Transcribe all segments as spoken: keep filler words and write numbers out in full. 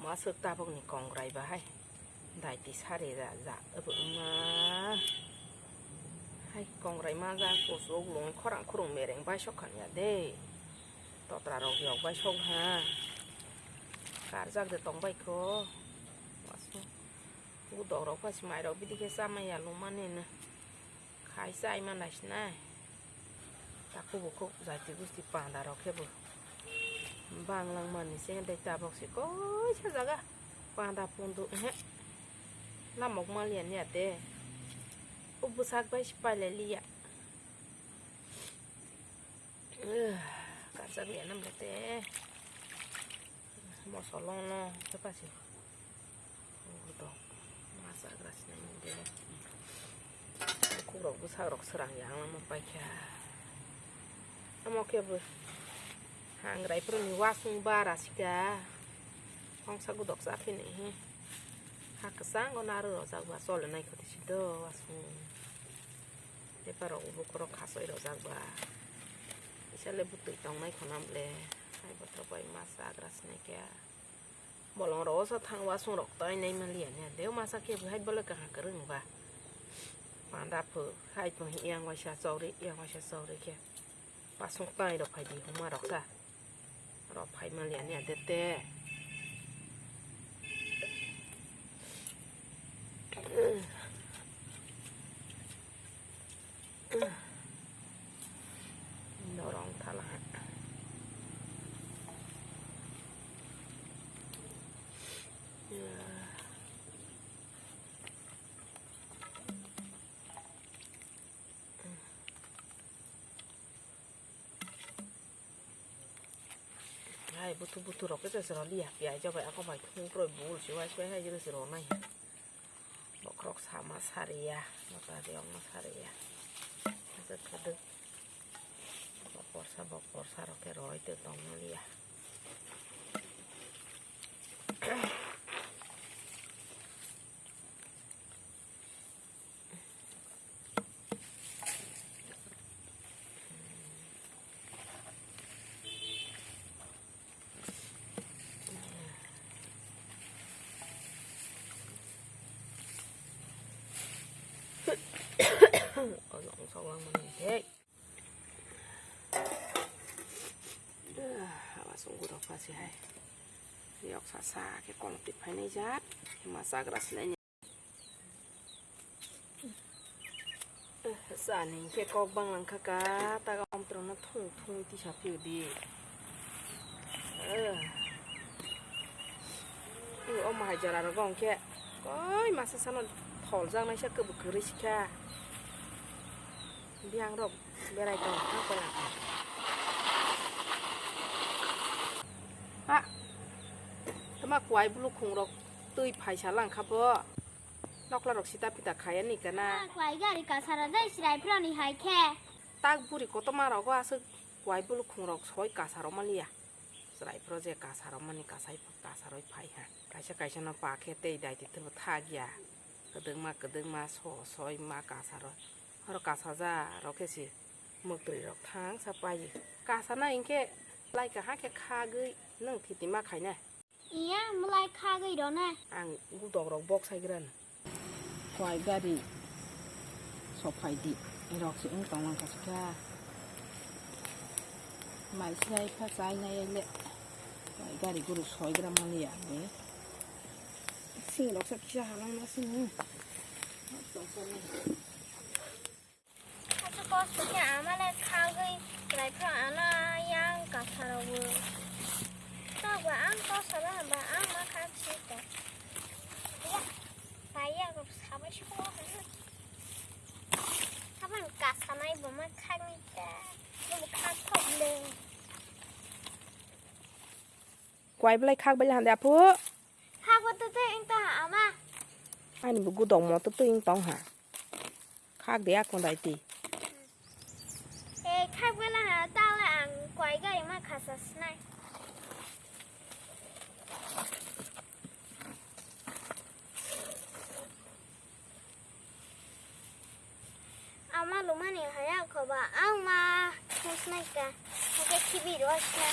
Aswk tabukni kongrai bahai. Daiti sari ja ja wngma. Hai kongrai ma ja kuchuk lung khorang khurung mereng bai sok khan ya de. Totra rok yok bai sok ha. Karjak de tong bai kho. Wasu. Gudok rok pha si mai rok bidi khe chamaya luma nini. Khai chai manai sinai. Takhuk bukhuk jati gusti panda rok khe bo bang lang mani se, tei tabok se koisa jaga panda pundu he lamok maliya niya te. O bwsak bai se pailai liya. Kachak liya nam te. Moso longno khe pasi. Gudok ma chagra sinai de. Kukrok bwsak rok srang ya ang lama paikha. Amo khe bo hangrai phuru ni wasung bara sika. Hongsa gudok cha phini hi. Ha kwchang o naru rojak ba chole nai kho tisi do wasung. Pepa rok bo khorok khasoi rojak ba. Isa le bwtwi tong nai khonam le. Hai bothop bai ma chagra sinai khe. Bolong rok osa thang wasung rok tai nai maliya ne. Deu masa khe bo hai bole kaha kwrwng ba. Panda phu hai phu yang waisa chawri, yang waisa chawri khe. Wasung tai rok phai di huma rok sa. Rok phai maliya ne de te. Norong thala. Hai butu butu rok khe se rw liya, piyaj bai ako bai thung kroi bul se wai se wai hai se rw nai. Bokhorok sama sariya, mota riyokno sariya. Hwnkhe khwdwk. Bo porsa, bo porsa rok khe roi tong maliya. Ojong sok lang mani thek. Hawa song gurok pasi hai. Yok sa sa khe kolom tik phainai jat. Ma chagra sinai. Sani khe kok bang lang kha ka, ta ga omtro no thung thung tisa phio di. Eh. Eh, o mahai jora rogo hwnkhe koi masa sano thol jak naisa kwbwi kwrwi sikha. Biyang rok berai tong kha kola. Ha. Tama kwai bulukhung rok twi phaisa lang kha bo. Nokla rok sita pita khaya ni kana. Ah, kwai gari kasara dai chwrai phra ni hai khe. Tak buri kotorma rogo aswk kwai bulukhung rok soi kasaro maliya. Chwrai phro je kasaro mani kasai kasaroi phai ha. Kaisa kaisa no pa khe tei dai twi thangya. Kwdwngma kwdwngma so soi ma kasaro. Oro kasaja rok khe si mwktwi rok thang sa pai. Kasana hinkhe lai kaham khe khagwi nwng thiti ma khaina. Iya, mwlai khagwi rwna. Ang gudok rok bok saigrana. Kwai gari sophai di. Rok se wng tong lang kha. Mai sai pha chai nai le. Kwai gari guru soigra maliya be. Sing rok se kisa halang na sing. Hachu kosto khe amale khagwi chwrai phro ano yang kasaro bo. Tok ba ang kosto ba hamba ang ma khak si ta. Ya, paiya ko sabai shuko hanu. Saban kasanai bo ma khagwi ta. Bo khak thok le. Kwai belai khak belai hande aphu. Khak bo to te ing ta ama. Ani bo gudok mo to to ing tong ha. Khak de akon dai ti. Eh, khak bela ha, tala ang kwai gari ma khasa snai. Ama lumani haya khoba, ang ma khosnai ka, hake khibi rosna.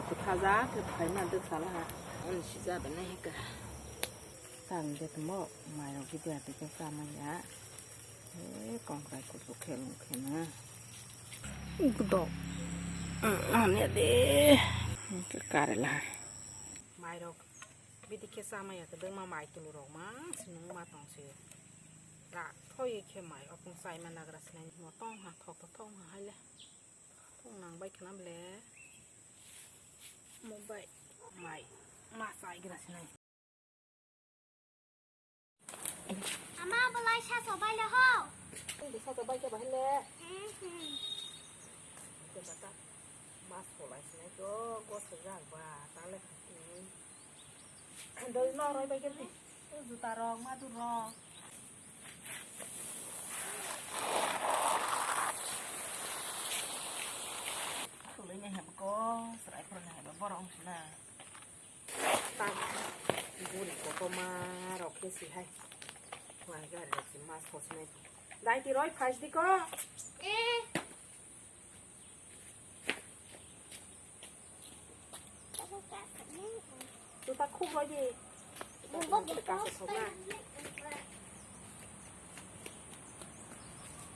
Kuthaja khe phaima de salaha. Ani sija bene hika. Tang de tmo mairok video ati khe chamaya. E kongkai kusu khelung khena. Gdo. Ani de. Ke karela. Mairok bidi khe chamaya, kwdwngma mai tulu rok ma sinung ma tong se. Rak thoi khe mai opung chai ma nagra sinai mo tong ha, thok to thong ha hai le. Thong nang bai khna ble. Mo bai mai ma chai gra sinai. Ama, belai saso bai le ho. Hindi saso bai khe bahai le. Mhm. Khe bata mas ko bai sinai to, gos ko jak ba, ta le. Hmm. Doi no roi bai khe. Juta rok, madurok. Khului nai hem ko, serai phuru nai hem borok wng sina. Tak buri kotorma rok khe si hai. Wah, gari rok si mas hosinai. Dai ti roi phai sidi ko. Eh. Juta khuk roi di. Bo bo bo. Kasa sok na.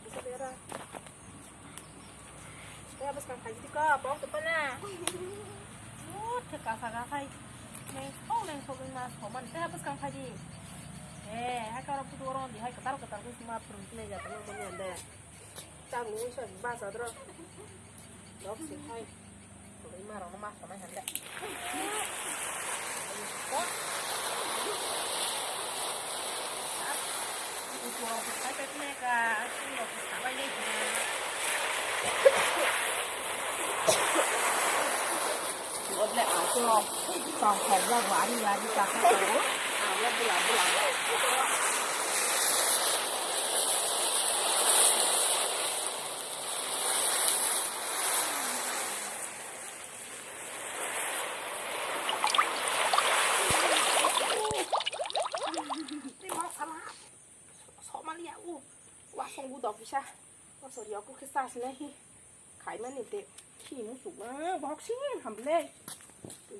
Bisa bera. Teh bwskang khai di ko, pok tu pala. Mut khe kasa kha khai. Neng sok neng sok ma sok man teh bwskang khai di. Eh, hai karo putu orang di hai ketar ketar ku sima phurung sinai jatang mani ande. Chang nungwi sa basa dro. Dok si hai. Tuli ma rok ma sa mai hande. Utu rok sai pe ne ka, utu rok sa bai ne. Oble ato tong khajak wari wari kaka tao. Awa bula bula. Tei ma sala. Sok mani ya u. Wasong bu dok bisa. Wasong ya ku kisa sini hi. Khai mani te. Khi musuk na. Boxing hamle.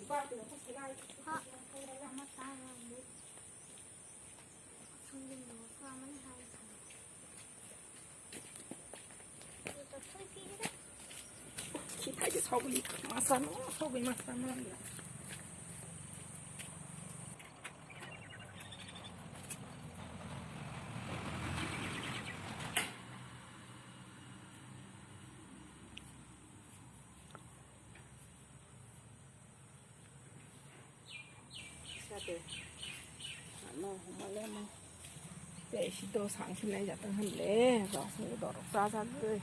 Ba tu na ku sila. Ha. Ama ta. Khi thai de sogwi masa no, sogwi masa no. Sate. Ano, humale mo. Te isi to sang sinai jatang hande, rok sini dorok sa sa de.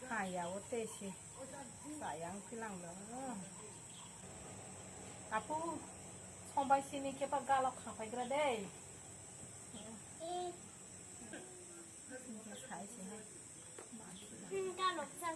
Hai ya, o te se. Sayang philang lo. Apu, sombai sini kepa galok khapai gra dei. Sai se hai. Hmm, galok sa.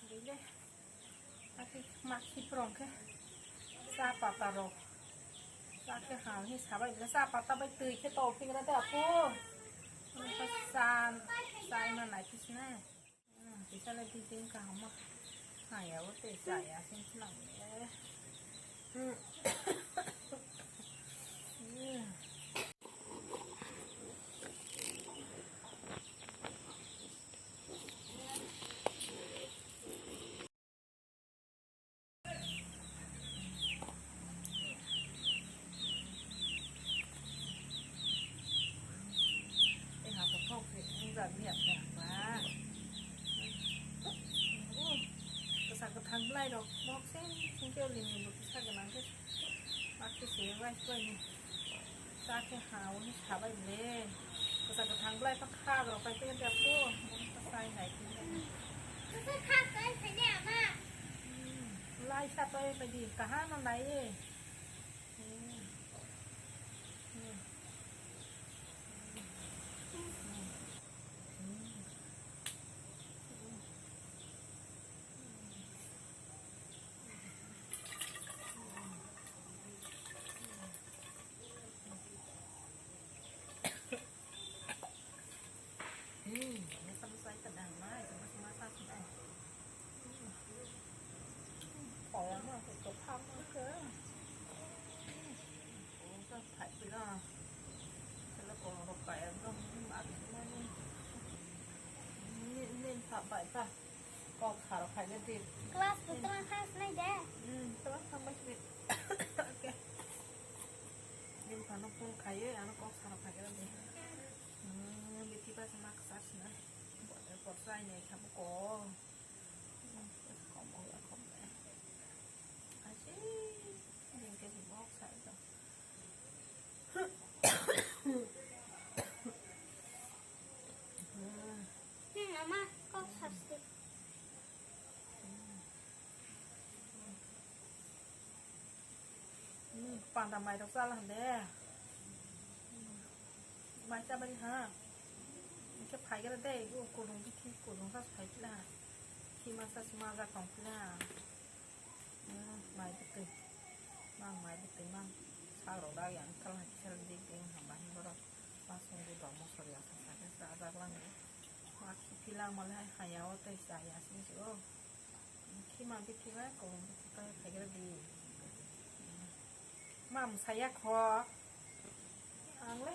Bile, aki maksi prong khe, cha pata rok, cha khe ham hi sabai bile, cha pata bai twi khe tong phingra de apu, cha, cha ima nai phisna. Kisa le di tin kaham ma. Haya o te chaya sin sinang le. Tei ha bo thok se wngya miya miya ba. Kwsa kwthang bwlai rok bok seng seng khe lini bo kisa gwnang khe ma khe se wai wai ni cha khe ha o ni sabai le. Bwsa kwthang belai kha khak rok pai khe de ko. Sai nai khe. Bwsa khak kai phai de ama. Hmm. Lai sa toi pai di. Kaham no nai ye. Hmm. Hmm. Hmm. Hmm. Hmm, ini sama saya sedang naik, sama-sama saya sedang. Hmm. Koyang mah, ketok mah ke. Hmm. Oh, saya tak bilang. Kalau kalau koyang tuh, hmm, habis mana? Ini, ini tak baik, Pak. Kok sarok khaina di. Class bo twlang thang sinai de. Hmm, twlang thang bai sini. Oke. Bini phano phone khaiwi ano kok sarok khaina di. Hmm, bithi ba sama kwchar sinai. Bole por sai nai kha bo ko. Hmm, kom o ya kom le. Aji, bini ke bok sai do. Hmm, ama kok sarsti. Hmm, panda mai rok chala hande. Hmm, mai chabari ha. Hingke phaigra de, o kudung bithi, kudung sa phai phila ha. Khi masa sima ja tong phila ha. Hmm, mai bwtwi. Mang mai bwtwi mang. Sak rok dak yang kal hai kisa dik dik wng hamba hin borok. Ma songwi rok mosori aswk sakhe chajak lango. Ma khi phila mole hai haya o tei chaya sing si o. Khi ma bithi ba kolom bithi ta phaigra di. Ma mwsaya kho. Ang le.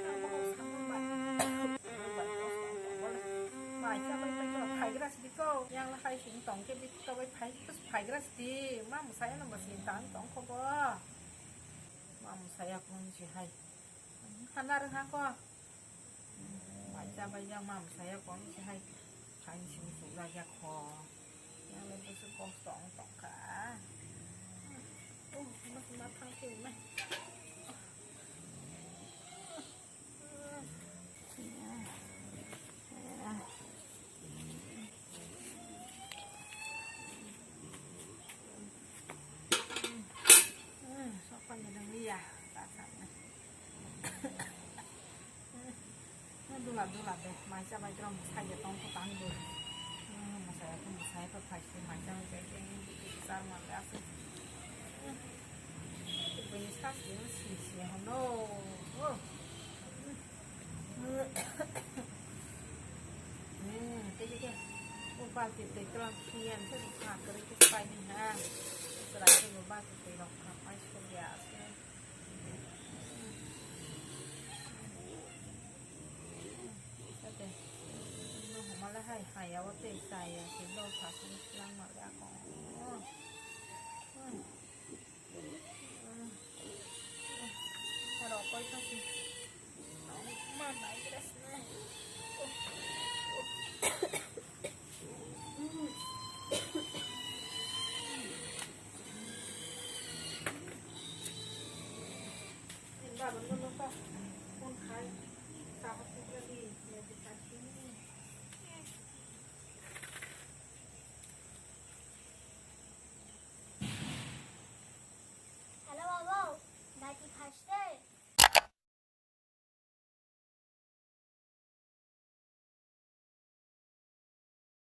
Ang bo kok samung bai. Mai cha bai bai kho phaigra sidi ko. Yang le hai sing tong khe bithi ta bai phai, phaigra sidi. Ma mwsaya no mwsing tang tong kho bo. Ma mwsaya kho si hai. Hana rwng ha ko. Baija baija ma mwsaya kong se hai. Phaini simi sujak ya kho. Yang le busu kok tong tong kha. Oh, mas ma thang sini mai. Hmm, sopan ni dong ya, tak sana. Hmm, dula dula de, mai cha bai drum sai de tong ko tang dul. Hmm, masaya ko masaya ko phai si mai cha bai de, sar ma de asu. Hmm, bini sas ni si si hono. Oh. Hmm, tei khe o balti twi kwlwng phiya hwnkhe bo kha kwrwi khe chwraini ha. Chwrai khe bo balti twi rok kha pai sokya se. Ate, no homa le hai, haya o tei chaya se, do sa se, kwlwng ma le.